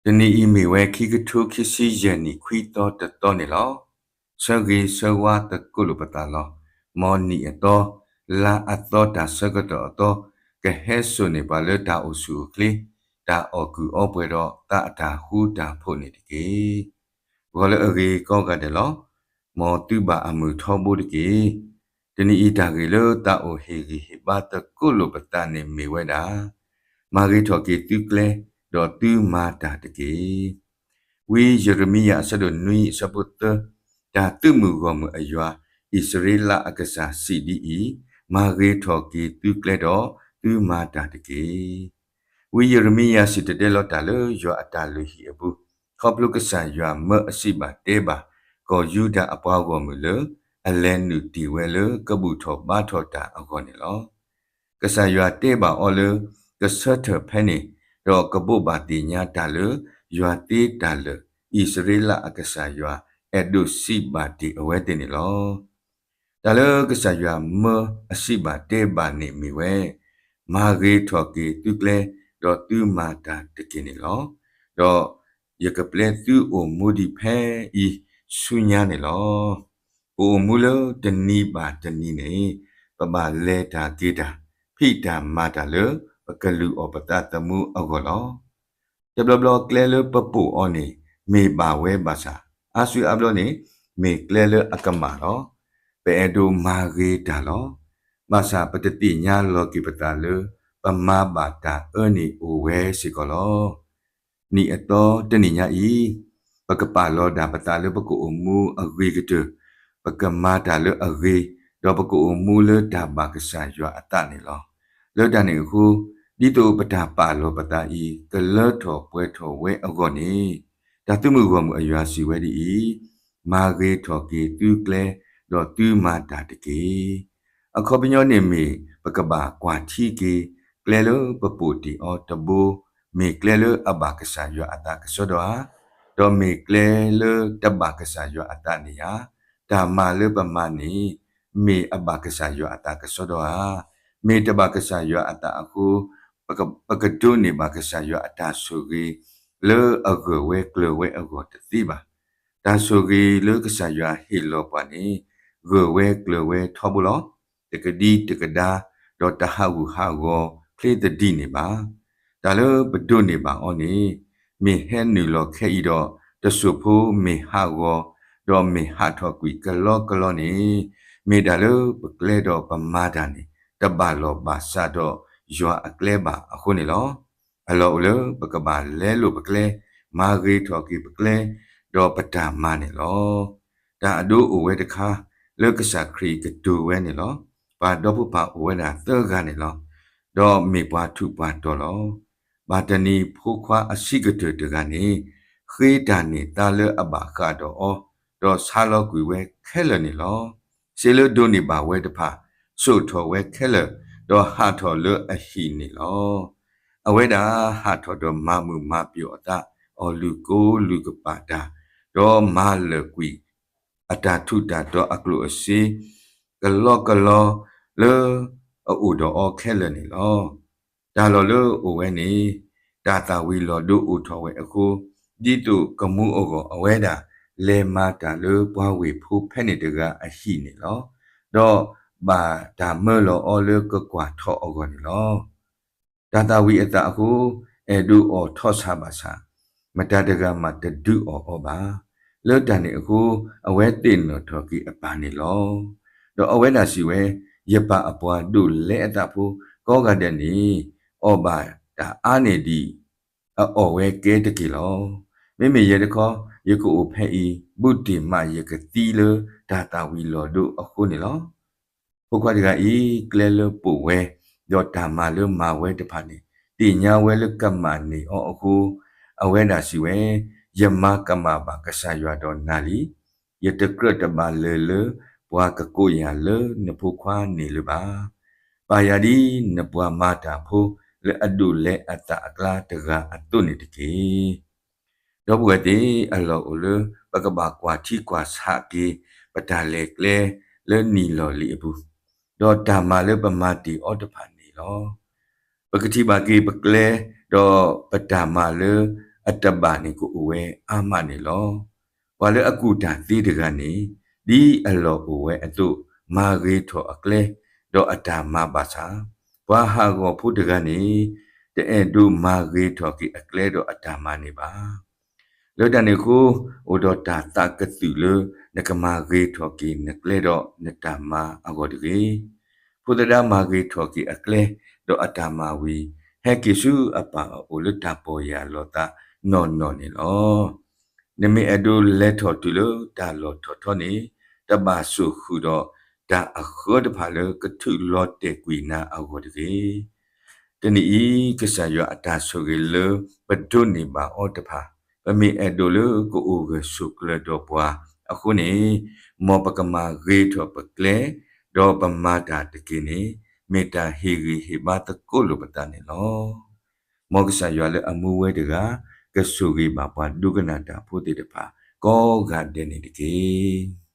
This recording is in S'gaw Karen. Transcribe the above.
တနံၤအံၤမ့ၢ်ဝဲခံကထိခံဆံယဲၢ်နံၣ်ခွံသီတသီန့ၣ်လီၤ. ဆၢဂ့ၤဆၢဝါသကိးလိာ်ပသးလီၤ. မ်နံၣ်အသီ, လါအသီတၢ်ဆၢကတီၢ်အသီ, ကဟဲစိာ်န့ၢ်ပှၤလၢတၢ်အိၣ်ဆူၣ်အိၣ်ချ့, တၢ်အီၣ်ကုၢ်အီပှဲၤဒီးသးအတၢ်ဃူတၢ်ဖိးန့ၣ်တက့ၢ်. ဂီၤလၢအဂ့ၤကိးဂၤဒဲးလီၤ. မ်သုဘၣ်အမုာ်ထီဘိတက့ၢ်. တနံၤအံၤတၢ်ဂ့ၢ်လၢသးအိၣ်ဟ့ၣ်ဂံၢ်ဟ့ၣ်ဘါသကိးလိာ်ပသးန့ၣ်မ့ၢ်ဝဲဒၣ်, မၤဂ့ၤထီၣ်က့ၤသုကျဲ, ဒီးသုမၤတၢ်တက့ၢ်. ဝံယံးရမံယၤအဆၢဒိၣ်နွံအဆၢဖိသၢ, တၢ်သုးမုၢ်ဂီၢ်မုၢ်အယွၤ, အံၣ်စရ့လးအကစၢ်စံးဒ်အံၤ, မၤဂ့ၤထီၣ်က့ၤသုကျဲဒီးသုမၤတၢ်တက့ၢ်. ဝံယံးရမံယၤစံၣ်တဲၤတဲလီၤတၢ်လၢယွၤအတၢ်လုၢ်ဟံၣ်အပူၤ, ခီဖျိကစၢ်ယွၤမၢအစံးဘၣ်တဲဘၣ် ကီၢ်ယူဒၤအပှၤဂီၢ်မုၢ်လၢ အလဲၤနုာ်တ့ၢ်ဝဲလၢကဘူၣ်ထီၣ်ဘါထီၣ်တၢ်အဂီၢ်န့ၣ်လီၤ. ကစၢ်ယွၤတဲဘၣ်အီၤလၢ ကဆၢထၢၣ်ဖဲန့ၣ်, ဒီးကဘိးဘၣ်သ့ၣ်ညါတၢ်လၢယွၤသ့တၢ်လၢာ် အံၣ်စရ့လးအကစၢ်ယွၤ အဲၣ်ဒိးစံးဘၣ်တ့ၢ်အဝဲသ့ၣ်န့ၣ်လီၤ. တၢ်လၢကစၢ်ယွၤမၢအစံးဘၣ်တဲဘၣ်န့ၣ်မ့ၢ်ဝဲ, မၤဂ့ၤထီၣ်က့ၤသုကျဲ, ဒီးသုမၤတၢ်တက့ၢ်န့ၣ်လီၤ. ဒီးယကပျဲသုအိၣ်မူဒံးဖဲအံၤဆူညါန့ၣ်လီၤ. ပအိၣ်မူလၢတနံၤဘၣ်တနံၤန့ၣ်, ပဘၣ်လဲၤတၢ်က့ၤတၢ်, ဖံးတၢ်မၤတၢ်လၢ ပကလုၢ်အီၣ်ပသးသမူအဂီၢ်လီၤ. တဘျီဘျီကျဲလၢပပိာ်အီၤန့ၣ် မ့ၢ်ဘၣ်ဝဲဘၣ်ဆၣ်, အါစုအါဘျီန့ၣ် မ့ၢ်ကျဲလၢအကမၣ်လီၤ. ပအဲၣ်ဒိးမၤဂ့ၤတၢ်လီၤ. ဘၣ်ဆၣ်ပတသ့ၣ်ညါလီၤက့ၤပသးလၢ ပမၤဘၣ်တၢ်အၢန့ၣ်အိၣ်ဝဲစ့ၢ်ကီးလီၤ. နံၣ်အသီတနံၣ်ညါအံၤ, ပကပာ်လီၤဒၣ်ပသးလၢပကအိၣ်မူအဂ့ၤကတၢၢ်, ပကမၤတၢ်လၢအဂ့ၤ, ဒီးပကအိၣ်မူလၢတၢ်ဘၣ်ကစၢ်ယွၤအသးန့ၣ်လီၤ. လၢတၢ်န့ၣ်အဃိ, ဒ်သိးပတၢ်ပာ်လီၤပသးအံၤ ကလၢထီၣ်ပှဲၤထီၣ်ဝဲအဂီၢ်န့ၣ်, တၢ်သုးမုၢ်ဂီၢ်မုၢ်အယွၤစံးဝဲဒ်အံၤ, မၤဂ့ၤထီၣ်က့ၤသုကျဲ, ဒီးသုမၤတၢ်တက့ၢ်. အခီပညီန့ၣ်မ့ၢ် ပကဘၣ်ကွၢ်ထံက့ၤ ကျဲလၢပပိာ်တ့ၢ်အီၤတဘိ, မ့ၢ်ကျဲလၢအဘၣ်ကစၢ်ယွၤအသးကစီဒီဧါ, ဒီးမ့ၢ်ကျဲလၢတဘၣ်ကစၢ်ယွၤအသးန့ၣ်ဧါ, တၢ်မၤလၢပမၤန့ၣ် မ့ၢ်အဘၣ်ကစၢ်ယွၤအသးကစီဒီဧါ, မ့ၢ်တဘၣ်ကစၢ်ယွၤအသးအဃိ, ပကဒိးန့ၢ်ဘၣ်ကစၢ်ယွၤအတၢ်ဆိၣ်ဂ့ၤ လၢအဂၢၢ်ဝဲကျၢၤဝဲအဂီၢ်တသ့ဘၣ်. တၢ်ဆိၣ်ဂ့ၤလၢကစၢ်ယွၤဟ့ၣ်လီၤပှၤန့ၣ် ဂၢၢ်ဝဲကျၢၤဝဲထီဘိလီၤ. တကဒံတကဒါ ဒီးတဟးဂူာ်ဟးဂီၤချ့သဒံးန့ၣ်ဘၣ်. တၢ်လၢပဒိးန့ၢ်ဘၣ်အီၤန့ၣ် မ့ၢ်ဟဲနုာ်လီၤခဲအံၤဒီး တစိၢ်ဖိမ့ၢ်ဟးဂီၤ ဒီးမ့ၢ်ဟးထီၣ်ကွံာ်ကလီကလီန့ၣ်, မ့ၢ်တၢ်လၢပကျဲဒီးပမၤတၢ်န့ၣ် တဘၣ်လီၢ်ဘၣ်စးဒီးယွၤအကျဲဘၣ်အဃိန့ၣ်လီၤ. အလီၢ်အိၣ်လၢပကဘၣ်လဲလိာ်ပကျဲ, မၤဂ့ၤထီၣ်က့ၤပကျဲ, ဒီးပတၢ်မၤန့ၣ်လီၤ. တၢ်အဒိအိၣ်ဝဲတခါ လၢကစၢ်ခရံာ်ကတိၤဝဲန့ၣ်လီၤ. ပှၤဒီဖိပၢ်အိၣ်ဝဲဒၣ်သၢဂၤန့ၣ်လီၤ. ဒီးမ့ၢ်ပှၤထူးပှၤတီၤလီၤ. ဘၣ်တနံၤဖိခွါအဆံးကတၢၢ်တဂၤန့ၣ် ဃ့တၢ်န့ၢ်သါလၢအဘၣ်ဃးဒီးအီၤ, ဒီးဆါလီၤကွံာ်ဝဲခဲလၢာ်န့ၣ်လီၤ. စ့လၢဒိးန့ၢ်ဘၣ်ဝဲတဖၣ် စိာ်ထီၣ်ဝဲခဲလၢာ်, ဒီးဟးထီၣ်လၢအဟံၣ်န့ၣ်လီၤ. အဝဲဒၣ်ဟးထီၣ်ဒီးမၤမုာ်မၤပျီၢ်အသး, အီၣ်လုၢ်ကိလုၢ်ကပာ်တၢ်, ဒီးမၤလၢာ်ကွံာ် အတၢ်ထူးတၢ်တီၤအကျိၣ်အစ့ ကလီကလီ လၢအအိၣ်ဒီးအီၤခဲလၢာ်န့ၣ်လီၤ. တၢ်လီၢ်လၢအအိၣ်ဝဲန့ၣ် တၢ်သၣ်ဝံၤလီၤဒိအိၣ်ထီၣ်ဝဲအဃိ, ဒ်သိးကမူအဂီၢ်အဝဲဒၣ် လဲၤမၤတၢ်လၢပှၤဝ့ၢ်ဖိဖဲန့ၣ်တဂၤအဟံၣ်န့ၣ်လီၤ. ဒီးဘၣ်တၢ်မၢလီၤအီၤလၢကကွၢ်ထီၣ်အဂီၢ်န့ၣ်လီၤ. တၢ်သၣ်ဝံၤအသးအဃိ, အဲၣ်ဒိးအီၣ်ထီၣ်ဆၣ်ဘၣ်ဆၣ်, မတၤတဂၤမးတဒုးအီၣ်အီၤဘၣ်. လၢတၢ်န့ၣ်အဃိ, အဝဲသ့ၣ်နီၣ်ထီၣ်က့ၤအပၢ်န့ၣ်လီၤ. ဒီးအဝဲဒၣ်စံးဝဲ, ယပၢ်အပှၤဒိးလဲအသးဖိ ကိးဂၤဒဲးန့ၣ်, အီၣ်ဘၣ်တၢ်အါန့ၢ်ဒံး အအီၣ်ဝဲကဲတက့ၢ်လီၤ. မ့မ့ၢ်ယဲတခီ, ယကအိၣ်ဖဲအံၤ ဘူးတ့ၢ်မးယကသံလၢတၢ်သၣ်ဝံၤလီၤဒိအဃိန့ၣ်လီၤ. ဖိခွါတဂၤအံၤ ကျဲလၢပိာ်ဝဲ, ဒီးတၢ်မၤလၢမၤဝဲတဖၣ်န့ၣ် သ့ၣ်ညါဝဲလၢကမၣ်န့ၢ်အီၤအဃိ, အဝဲဒၣ်စံးဝဲ, ယမၤကမၣ်ဘၣ်ကစၢ်ယွၤဒီးနၤလံ. ယတကြၢးတဘၣ်လၢာ်လၢပှၤကကိးယၤလၢနဖိခွါန့ၣ်လၢၤဘၣ်. ပာ်ယၤဒ်နပှၤမၤတၢ်ဖိလၢအဒိးလဲအသးအကျါတဂၤအသိးန့ၣ်တက့ၢ်. ဒီပုၢ်ဝဲၢ်သ့ၣ်, အလီၢ်အိၣ်လၢပကဘၣ်ကွၢ်ထံကွၢ်ဆးက့ၤ ပတၢ်လဲၤကျဲလၢနံၣ်လီၢ်လံၤအပူၤ, ဒီးတၢ်မၤလၢပမၤတ့ၢ်အီၤတဖၣ်န့ၣ်လီၤ. ပကထံၣ်ဘၣ်က့ၤပကျဲ, ဒီးပတၢ်မၤလၢ အတဘၣ်န့ၣ်ကအိၣ်ဝဲအါမးန့ၣ်လီၤ. ပှၤလၢအကူၣ်တၢ်သ့တဂၤန့ၣ် ဒ်အလီၢ်အိၣ်ဝဲအသိး မၤဂ့ၤထီၣ်အကျဲ ဒီးအတၢ်မၤဘၣ်ဆၣ်, ပှၤဟးဂီၤဖိတဂၤန့ၣ် တအဲၣ်ဒိးမၤဂ့ၤထီၣ်က့ၤအကျဲဒီးအတၢ်မၤန့ၣ်ဘၣ်. လၢတၢ်န့ၣ်အဃိ, အိၣ်ဒီးတၢ်သးကသုၣ်လၢ နကမၤဂ့ၤထီၣ်က့ၤနကျဲဒီးနတၢ်မၤအဂီၢ်တဂ့ၤ. ဖိသဒါမၤဂ့ၤထီၣ်က့ၤအကျဲ ဒီးအတၢ်မၤဝံၤ, ဟဲက့ၤဆူအပၢ်အအိၣ်လၢတၢ်ပီၢ်ယၢ်လီၤသးနီၢ်နီၢ်န့ၣ်လီၤ. နမ့ၢ်အဲၣ်ဒိးလဲၤထီၣ်တုၤလၢတၢ်လီၢ်ထီၣ်ထီန့ၣ်, တဘၣ်စိာ်ဃုာ်ဒီးတၢ်အဃၢတဖၣ်လၢကထုးလီၤတဲာ်ကွံာ်နၤအဂီၢ်တဂ့ၤ. တနံၤအံၤ, ကစၢ်ယွၤအတၢ်ဆိၣ်ဂ့ၤလၢပဒိးန့ၢ်ဘၣ်အီၤတဖၣ်, ပမ့ၢ်အဲၣ်ဒိးလၢကအိၣ်ဂၢၢ်ဆိးကျၢၤဒီးပှၤအဃိန့ၣ်, မ်ပကမၤဂ့ၤထီၣ်ပကျဲ, ဒီးပမၤတၢ်တက့ၢ်န့ၣ်, မ့ၢ်တၢ်ဟ့ၣ်ဂံၢ်ဟ့ၣ်ဘါသကိးလိာ်ပသးန့ၣ်လီၤ. မ်ကစၢ်ယွၤလၢအမူဝဲတဂၤ, ကဆိၣ်ဂ့ၤဘၣ်ပှၤဒိကနၣ်တၢ်ဖိသ့ၣ်တဖၣ် ကိးဂၤဒဲးန့ၣ်တက့ၢ်.